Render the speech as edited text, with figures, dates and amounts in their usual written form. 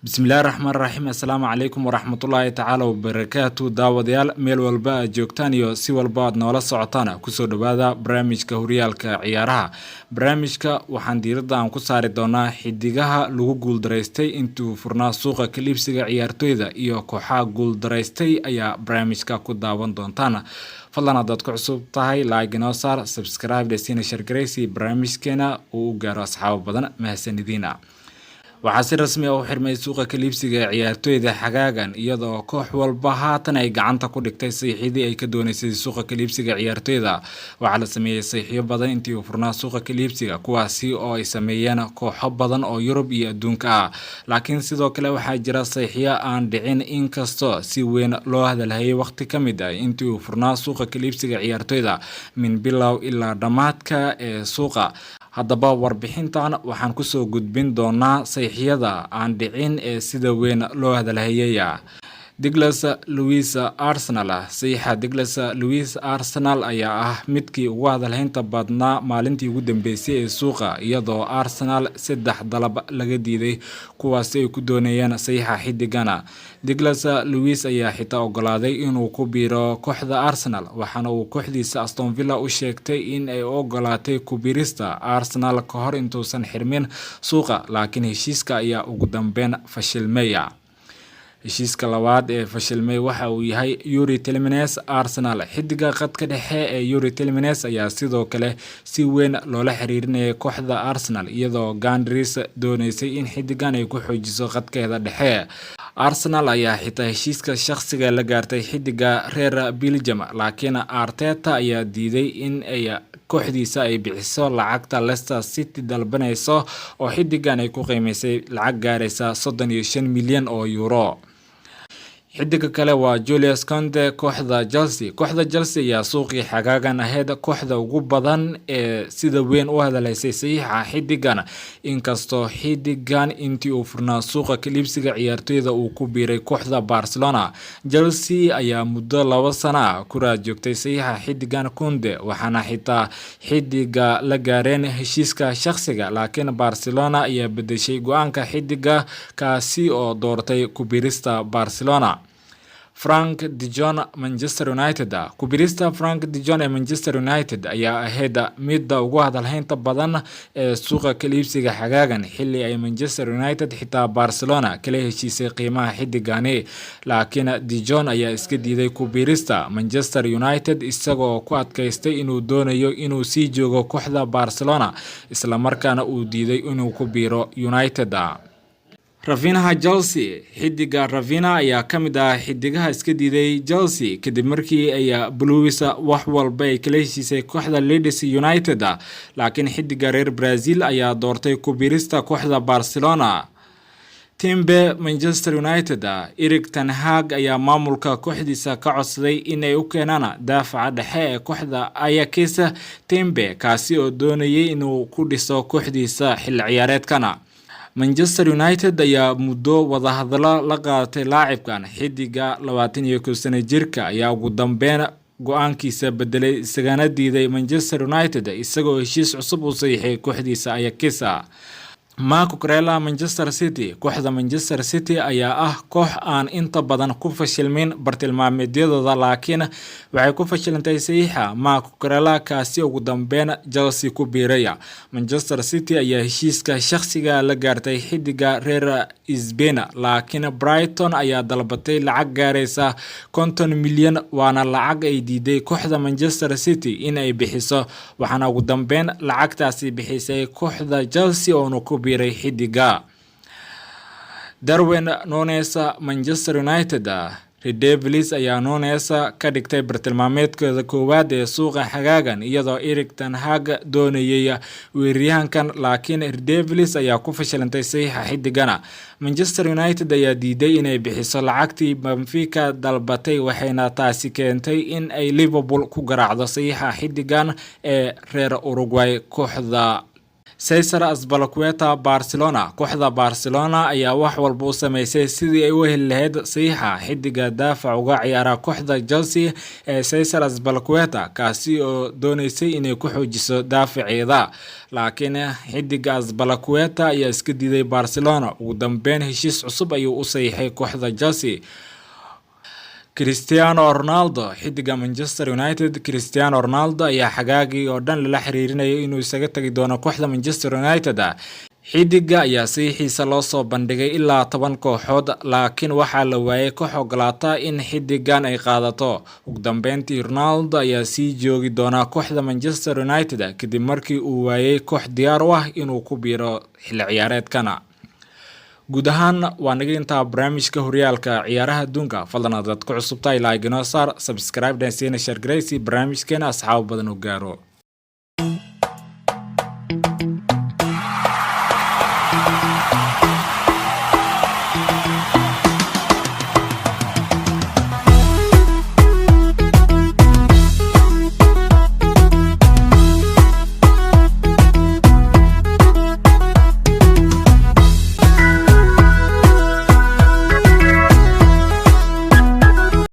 Bismillahi raxmaan raxiim. Assalaamu calaykum waraxmatullaahi tacaala wabarakaatu. Daawadayaal, meel walba aad joogtaan iyo si walba aad noola socotaan, kusoo dhawaada barnaamijka Horyaalka Ciyaaraha. Barnaamijka waxaan diiradda aan ku saari doonaa xidigaha lagu guuldaraystay intuu furnaa suuqa kaliibsiga ciyaartoyda iyo kooxaha guuldaraystay ayaa barnaamijka ku daawan doontaan. Fadlan, haddaad ku cusub tahay, like inoo saar, subscribe dhesiina, share garaysi barnaamijkeena uu u gaaro asxaabo badan. Mahasanidiina. Waxaa si rasmi ah u xirmay suuqa kaliibsiga ee ciyaartoyda xagaagan, iyadoo koox walba haatan ay gacanta ku dhigtay saxiixidii ay ka dooneysay suuqa kaliibsiga ciyaartoyda. Waxaa la sameeyey saxiixyo badan intii uu furnaa suuqa kaliibsiga, kuwaasi oo ay sameeyeen kooxo badan oo Yurub iyo adduunka ah. Laakiin sidoo kale waxaa jira saxiixyo aan dhicin, inkastoo si weyn loo hadalhayay waqti ka mid ah intii uu furnaa suuqa kaliibsiga ciyaartoyda, min bilow ilaa dhammaadka ee suuqa. Haddaba, warbixintan waxaan kusoo gudbin doonaa saxiixyada aan dhicin ee sida weyn loo hadalhayaya. Douglas Luiz, Arsenal. Saxiixa Douglas Luiz, Arsenal, ayaa ah midkii ugu hadalhaynta badnaa maalintii ugu dambeysay ee suuqa, iyadoo Arsenal saddex dalab laga diiday, kuwaasi ay ku doonayeen saxiixa xidigana. Douglas Luiz ayaa xitaa ogolaaday inuu ku biiro kooxda Arsenal, waxaana uu kooxdiisa Aston Villa u sheegtay in ay u ogolaatay ku biirista Arsenal ka hor intuusan xirmin suuqa, laakiin heshiiska ayaa ugu dambeyn fashilmaya. Heshiiska labaad ee fashilmay waxa uu yahay Youri Tielemans, Arsenal. Xidiga khadka dhexe ee Youri Tielemans ayaa sidoo kale si weyn loola xiriirinayay kooxda Arsenal, iyadoo Gunners dooneysay in xidigan ay ku xoojiso khadkeeda dhexe. Arsenal ayaa xitaa heshiiska shakhsiga la gaartay xidiga reer Belgium, laakiin Arteta ayaa diiday in ay kooxdiisa ay bixiso lacagta Leicester City dalbanayso, oo xidigan ay ku qiimeysay lacag gaaraysa 35 milyan oo euro. Xidiga kale waa Jules Kounde, kooxda Chelsea. Kooxda Chelsea ayaa suuqii xagaagan ahayd kooxda ugu badan ee sida weyn u hadalhaysay saxiixa xidigan, inkastoo xidigan intii uu furnaa suuqa kaliibsiga ciyaartoyda uu ku biiray kooxda Barcelona. Chelsea ayaa muddo 2 sano ah ku raad joogtay saxiixa xidigan Kounde, waxaana xitaa xidiga la gaareen heshiiska shakhsiga, laakiin Barcelona ayaa bedeshay go-aanka xidiga, kaasi oo doortay ku biirista Barcelona. Frenkie de Jong, Manchester United. Ku biirista Frenkie de Jong ee Manchester United ayaa ahayd midda ugu hadalhaynta badan ee suuqa kaliibsiga xagaagan, xilli ay Manchester United xitaa Barcelona kala heshiisay qiimaha xidigani, laakiin de Jong ayaa iska diiday ku biirista Manchester United, isagoo ku adkaystay inuu doonayo inuu sii joogo kooxda Barcelona, islamarkaana uu diiday inuu ku biiro United. Raphinha, Chelsea. Xidiga Raphinha ayaa ka mid ah xidigaha iska diiday Chelsea kadib markii ay Blues wax walba ay kala heshiisay kooxda Leeds United, laakiin xidiga reer Brazil ayaa doortay ku biirista kooxda Barcelona. Timber, Manchester United. Erik ten Hag ayaa maamulka kooxdiisa ka codsaday inay u keenaan daafaca dhexe ee kooxda Ajax, Timber, kaasi oo doonayay inuu ku dhiso kooxdiisa xilli ciyaareedkana. Manchester United ayaa muddo wadahadalo la qaadatay laacibkan. Xidiga 21 sano jirka ayaa ugu dambeyn go-aankiisa bedelay, isagana diiday Manchester United, isagoo heshiis cusub u saxiixay kooxdiisa Ajax. Marc Cucurella, Manchester City. Kooxda Manchester City ayaa ah koox aan inta badan ku fashilmin bartilmaameedyadooda, laakiin waxay ku fashilantay saxiixa Marc Cucurella, kaasi ugu dambeyn Chelsea ku biiraya. Manchester City ayaa heshiiska shakhsiga la gaartay xidiga reer Spain, laakiin Brighton ayaa dalbatay lacag gaaraysa 50 milyan, waana lacag ay diiday kooxda Manchester City in ay bixiso, waxaana ugu dambeyn lacagtaasi bixisay kooxda Chelsea oona ku biiray xidiga. Darwin Nunez, Manchester United. Red Devils ayaa Nunez ka dhigtay bartilmaameedkooda koowaad ee suuqa xagaagan, iyadoo Erik ten Hag doonayay weeraryahankan, laakiin Red Devils ayaa ku fashilantay saxiixa xidigana. Manchester United ayaa diiday inay bixiso lacagtii Benfica dalbatay, waxayna taasi keentay in ay Liverpool ku garaacdo saxiixa xidigan ee reer Uruguay. Kooxda Cesar Azpilicueta Barcelona. Kooxda Barcelona ayaa wax walba u sameysay sidii ay u heli lahayd saxiixa xidiga daafac uga ciyaara kooxda Chelsea ee Cesar Azpilicueta, kaasi oo dooneysay inay ku xoojiso daafaceeda, laakiin xidiga Azpilicueta ayaa iska diiday Barcelona. Ugu dambeyn heshiis cusub ayuu u saxiixay kooxda Chelsea. Cristiano Ronaldo. Xidiga Manchester United Cristiano Ronaldo ayaa xagaagii oo dhan lala xiriirinayay inuu isaga tagi doono kooxda Manchester United. Xidiga ayaa saxiixiisa loo soo bandhigay ilaa 10 kooxood, laakiin waxaa la waayay koox ogolaata in xidigan ay qaadato. Ugu dambeyntii Ronaldo ayaa sii joogi doonaa kooxda Manchester United kadib markii uu waayay koox diyaar u ah inuu ku biiro xilli ciyaareedkana. Guud ahaan waa naga intaa barnaamijka horyaalka ciyaaraha adduunka. Fadlan hadaad ku cusubtahay, like inoo saar, subscribe dhansiina, share garaysi barnaamijkeena asxaabo badan u gaaro.